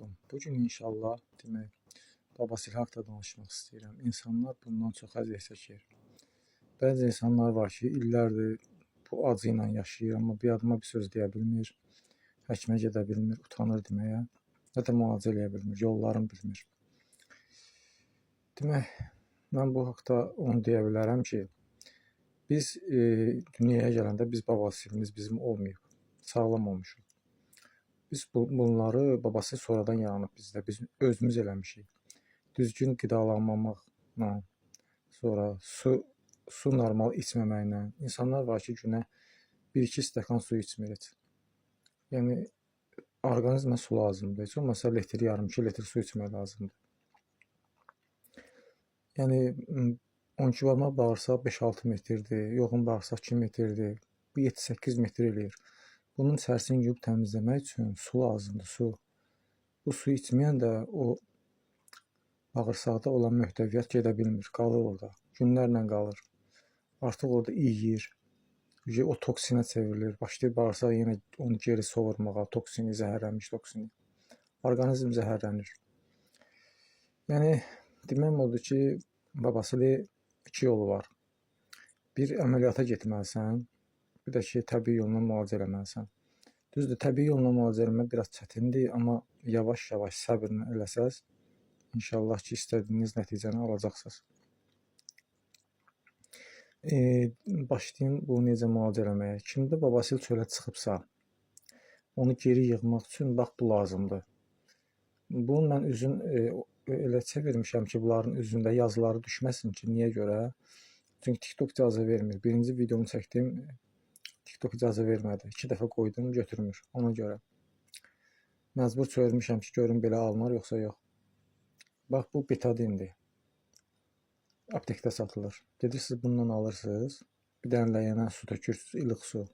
aleykum. Bugün inşallah demək babasil haqda danışmaq istəyirəm. İnsanlar bundan çox əziyyət çəkir. Bəzi insanlar var ki, illərdir bu acı ilə yaşayır, amma bir adıma bir söz deyə bilmir, həkimə gedə bilmir, utanır deməyə, nə də müalicə eləyə bilmir, yollarını bilmir. Demək, mən bu haqda onu deyə bilərəm ki, biz dünyaya gələndə biz babasilimiz bizim olmayıb, sağlam olmuşuq. Biz bunları babasil sonradan yaranıb bizdə, biz özümüz eləmişik. Düzgün qidalanmamaqla, sonra su normal içməməklə. İnsanlar var ki, günə 1-2 stəkan su içmir heç. Yəni orqanizmə su lazımdır. Heç olmasa litr yarım, 2 litr su içmək lazımdır. Yəni 12 barmaq bağırsaq 5-6 metrdir, yoğun bağırsaq 2 metrdir. Bu 7-8 metr eləyir. Bunun içərisini yuyub təmizləmək üçün su lazımdır, su. Bu suyu içməyəndə o bağırsaqda olan möhtəviyyat gedə bilmir, qalır orada. Günlərlə qalır. Artıq orada iyiyir. O toksinə çevrilir. Başlayır bağırsaq yenə onu geri sovurmağa, toksini, zəhərlənmiş toksini. Orqanizm zəhərlənir. Yəni deməm odur ki, babasili iki yolu var. Bir, əməliyyata getməlisən, bir də ki, təbii yolla müalicə eləməlisən. Düzdür, təbii yolla müalicə eləmək biraz çətindir, amma yavaş-yavaş səbirlə eləsəz, inşallah ki, istədiyiniz nəticəni alacaqsınız. Başlayım bu necə müalicə eləməyə. Kimdə babasil çölə çıxıbsa, onu geri yığmaq üçün bax bu lazımdır. Bunu mən üzün elə çevirmişəm ki, bunların üzündə yazıları düşməsin ki, niyə görə? Çünki TikTok icazə vermir. Birinci videomu çəkdim, TikTok icazə vermədi. 2 dəfə qoydum, götürmür. Ona görə. Məcbur çevirmişəm ki, görüm belə alınır yoxsa yox. Bax bu betadindir. Aptekdə satılır. Gedirsiniz bundan alırsınız. Bir dənə ləyənə su tökürsünüz, ilıq su.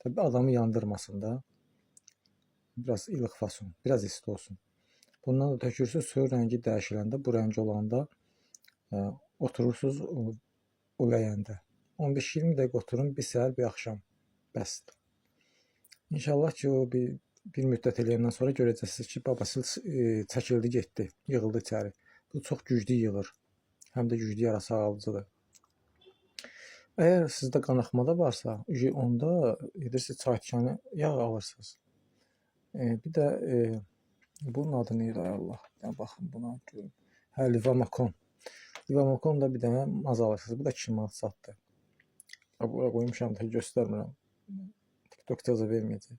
Tabii adamı yandırmasın da. Biraz ilıq fason, biraz isti olsun. Bundan da tökürsünüz, suyun rəngi dəyişiləndə, bu rəng olanda oturursunuz o ləyəndə. 15-20 dəqiqə oturun, bir səhər, bir axşam. Bəsdir. İnşallah ki, o bir müddət eləyəndən sonra görəcəksiniz ki, babasil çəkildi, getdi, yığıldı içəri. Bu çox güclü yığır. Həm də güclü yara sağaldıcıdır. Əgər sizdə qanaxma da varsa, onda gedirsiniz çay tikanı yağ alırsınız. Bir də bunun adı nə idi, ay Allah? Bir baxın buna görüm. Hə, Livamakon. Livamakon da bir dənə maz alırsınız. Bu da 2 manat satdı. Bura qoymuşam da göstərmirəm. TikTok icazə verməyəcək.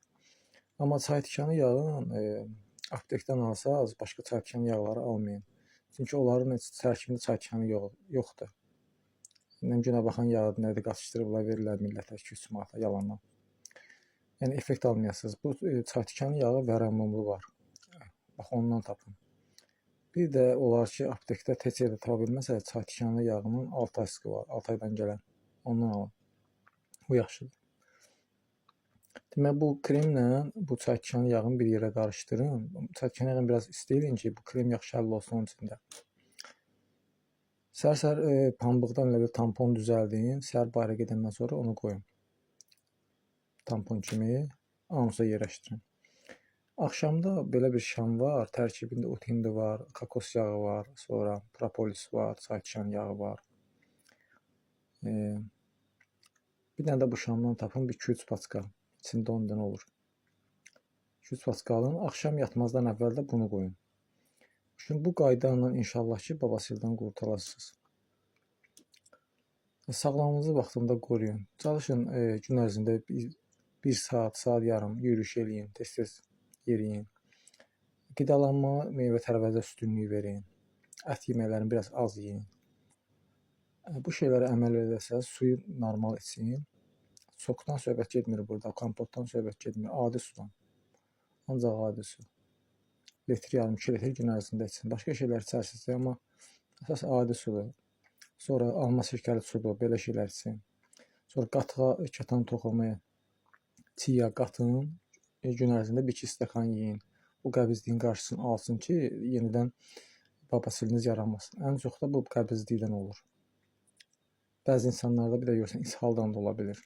Amma çay tikanı yağın aptekdən alsaz, başqa çay tikanı yağları almayın. Çünki onların heç tərkibində çay tikanı yoxdur. Nə günəbaxan yağı nədir qatışdırıblar, verirlər millətə 2-3 manata yalandan. Yəni effekt almayasınız. Bu çay tikanı yağı vərəmumlu var. Bax ondan tapın. Bir də olar ki, aptekdə tez yerdə tapa bilməsəniz, çay tikanı yağının 6 ayskı var, 6 aydan gələn. Ondan alın. Bu yaxşıdır. Demək, bu kremlə bu çay tikanı yağını bir yerə qarışdırın. Çay tikanı yağını biraz isti eləyin ki, bu krem yaxşı həll olsun onun içində. Səhər-səhər pambıqdan elə bir tampon düzəldin. Səhər bayıra gedəndən sonra onu qoyun. Tampon kimi anusa yerləşdirin. Axşamda belə bir şam var. Tərkibində ot hindi var, kokos yağı var, sonra propolis var, çay tikanı yağı var. Bir dənə də bu şamdan tapın, bir 2-3 paçka. İçində 10 dənə olur. 2-3 paçka alın. Axşam yatmazdan əvvəl də bunu qoyun. Şimdi bu qayda ilə inşallah ki, babasildən qurtularsınız. Sağlamlığınızı vaxtında qoruyun. Çalışın gün ərzində bir saat, saat yarım yürüyüş eləyin, tez-tez yeriyin. Qidalanma, meyvə tərəvəzə üstünlük verin. Ət yeməklərini biraz az yeyin. Bu şeylərə əməl edərsəniz, suyu normal için. Sokdan söhbət getmir burada, kompotdan söhbət getmir, adi sudan. Ancaq adi su. Litr yarım, 2 litr gün ərzində için. Başqa şeylər içərsiniz, amma əsas adi sudur. Sonra alma sirkəli sudur, belə şeylər için. Sonra qatığa kətan toxumu, chia qatın, gün ərzində 1-2 stəkan yeyin. Bu qəbizliyin qarşısını alsın ki, yenidən babasiliniz yaranmasın. Ən çox da bu qəbizlikdən olur. Bəzi insanlarda bir də görsən ishaldan da ola bilir.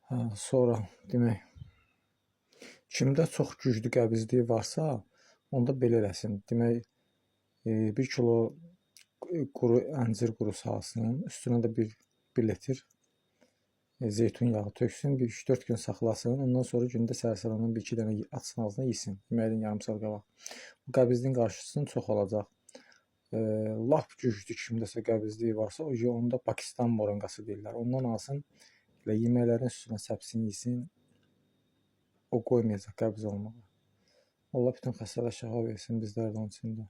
Hə, sonra demək Kimdə çox güclü qəbizlik varsa, onda belə eləsin. Demək, 1 kilo quru əncir qurusu alsın, üstünə də bir litr zeytun yağı töksün, bir 3-4 gün saxlasın. Ondan sonra gündə səhər-səhər ondan 1-2 dənə atsın ağzına, yesin. Yeməkdən yarım saat qabaq. Bu qəbizliyin qarşısının çox olacaq. Lap güclü kimdəsə qəbizlik varsa, o onda Pakistan morinqası deyirlər. Ondan alsın, elə yeməklərin üstünə səpsin, yesin. O qoymayacaq qəbiz olmağa. Allah bütün xəstələrə şəfa versin, bizlər də onun içində.